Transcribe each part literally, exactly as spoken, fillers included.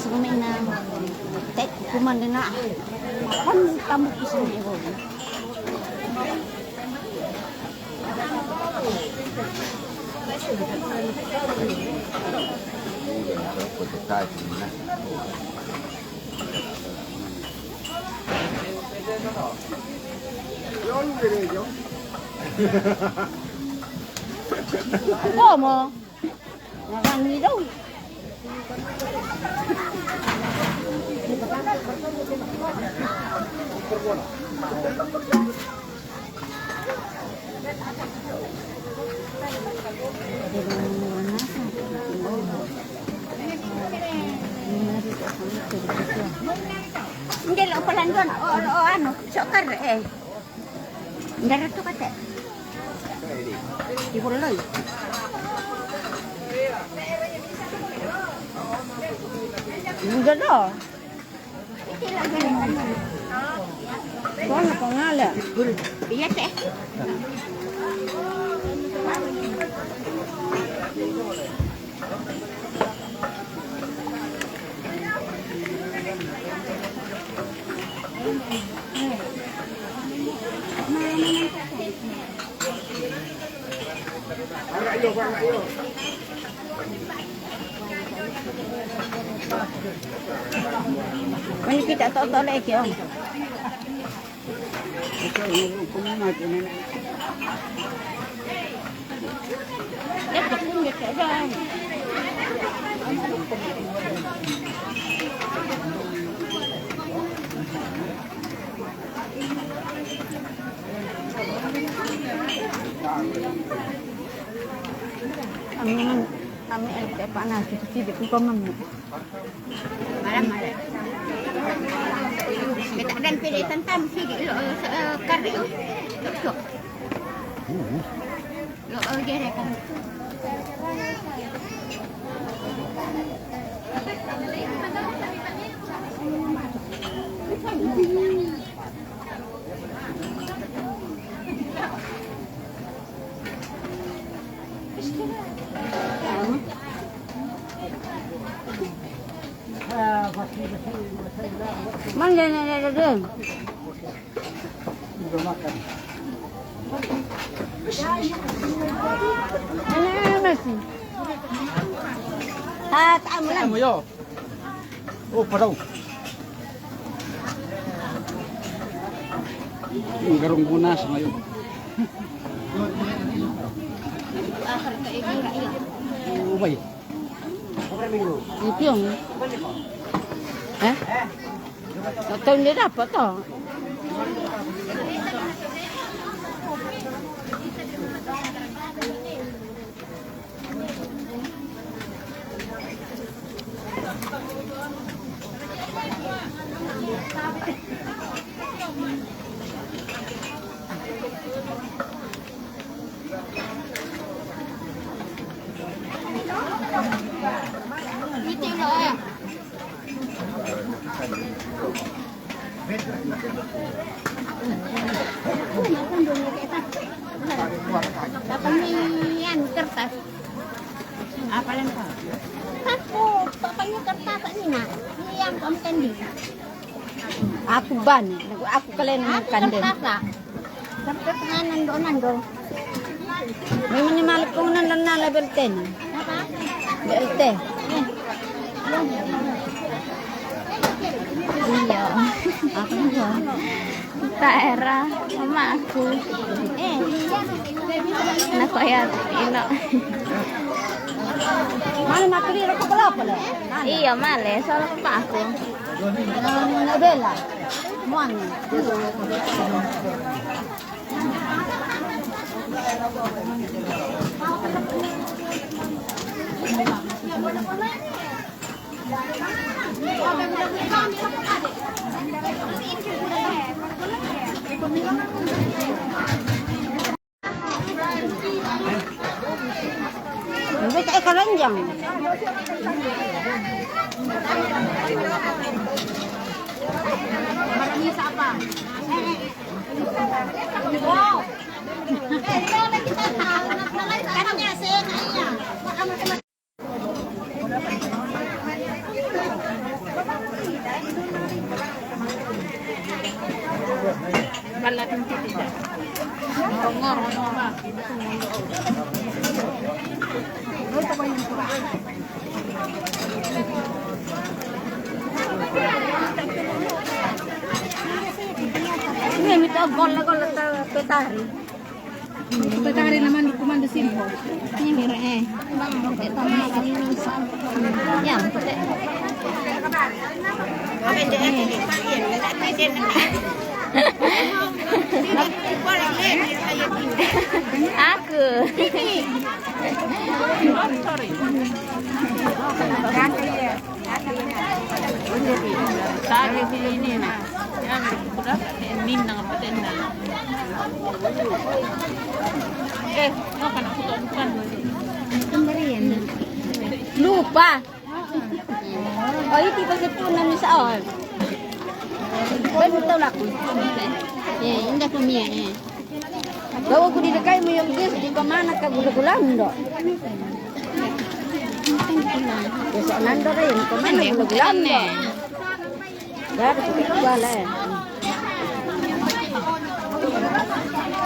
Sumina. Tet, kumanda na. Kan tambuk isini ko. Como? Narangi daw. Hindi, lo palandon. O, o, ano, sukar, eh. Darato ka, te. Ibuloy. Ang ganda, oh. Kuha na ko nga, la. Iya, te. Ini kita toto lagi, Om. Kami, kami L T panas, jadi di hukum. Malam, malam. Kita dan pilih tentang sini, lo, eh, kari. Lo, lo, jere kan. Mang, yan, yan, yan, yan. Ano, ano, ano, si? Ah, tama lang. Tama, yo. Oh, paraw. Ang garong bunas ngayon. Oh, bay. Ito yung, eh? Ito hindi dapat, oh. Dapat niyan kertas. Apa lang ka? Ako, papanyo kertas ni na. Niyan ko ang kandi. Aku ban, aku kalen kanden. Kertas. Sampai penganan do nando. Memang ni malap ko nan na level ten. Apa? Level ten. Iya. Aku juga. Taera, mama aku. Eh, nako ya, ino. Mana matri roko berapa le? Iya, male, soal papa aku. Nabela. Muan. Hindi ka ikalanjang. Marami sa apa? Wow! Kanya, sir, kanya. Tari. Patari naman, di kumanda simple. Ini mira eh. Yan, pati. Aku. Sabi sila ini na. Yan, kuda, eh, min na nga pati na. Eh, no, kana ko to, kan. Lupa. Oh, iti pa sa punan ni sa on. Baru tahu laku. Eh, inda ko miya, eh. Bawa ko di kay mo yung gis, di ko mana ka gula-gula mo do. Yes, ananda kayo, di ko mana gula-gula mo do. Dari ko wala eh.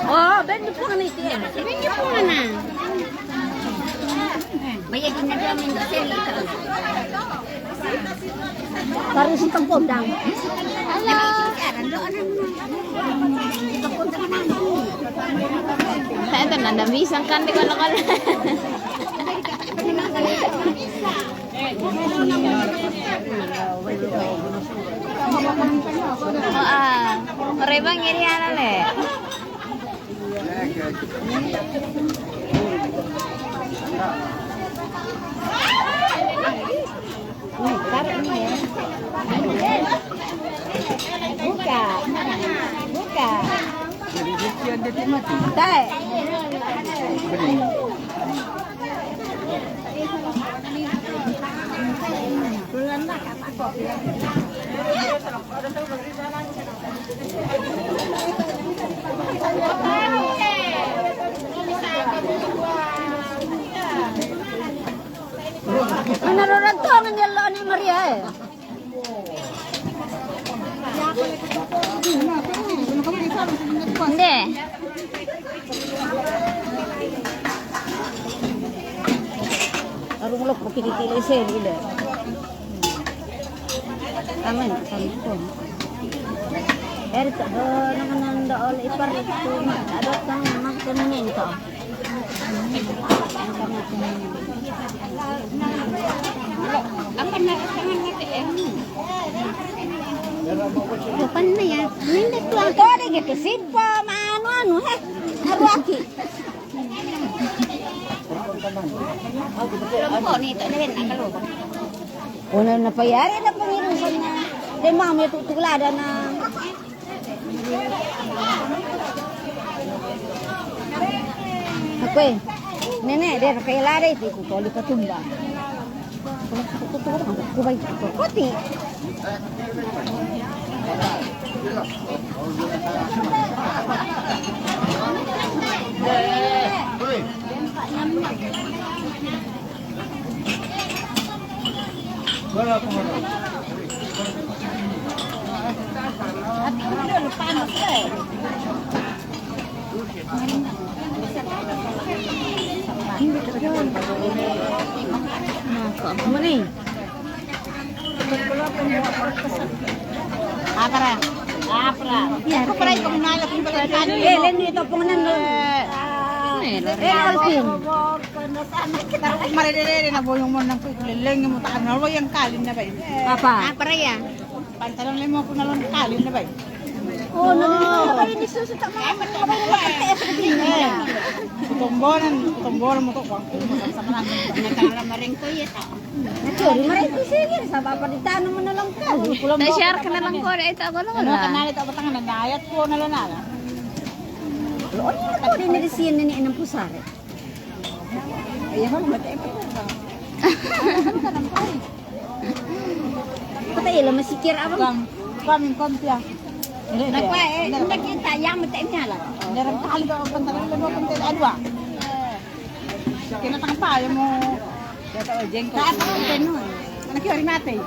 Oh, ben ko na iti eh. Ben ko na. Bayad din na kami ng sel ito. Parang si Kampondang. Hello. Sa ito na, nabisang kan, di ko nakala. Ah, rebang iri ana le. Buka. Buka. Dai. Ano rin to ang niyalo ni Maria eh? Hindi. Arung lok ko kinikilay sa ila. Amen, amen ko. Eri to, do, naman ang dool, iparito, adot kang magkunin to. Apa na, apa na, Kapan na yan? Hindi ko ang. Ito, di kita sipa, maano-ano, he. Arwaki. Lampo nito, dahil ang kalubog. Una na payari na pangirusan na. Di mami, tutulada na. Ako eh. Nene, de, kaya lada ito, kutoli patumba. Kutoli patumba, kubay, kuti. Mani. Apra. Apra. Ako pala yung kumunala kung pala yung ano. Eh, Lenny, ito pong nang. Eh, Alvin. Mare-re-re na boyong mo nang kuy, leleng mo ta na lo yang kalin na ba. Apa? Ah, para ya. Pantalon mo ko na lang kalin na ba. Oh, nalilito pa rin ni Susu, tama. Kutumbonan, kutumbonan mo to, kuwan ko, masama na. Nagkakaramaren ko, yes, ah. Sorry, maray ko sige, sa papaditano mo na lang kalin. Na-share ka na lang ko, ito ako lang. Ano, wala. Kanali, ito, batang, nagayat ko, nalala. Loon, ano ko, dinirisiyan na ni Inang Pusari. Ayan, matay pa to. Patay lang, masikir ako. Kam, kam, kam, tiya. Nagpa, eh, hindi kita, yang matay niya lang. Hindi rin kahal ka, pantalon lang mo, pantalon, adwa. Kinatang pa, yung mo. Kaya tao, Jeng, ko. Kaya tao, Jeng, no. Anak yun, rin natin.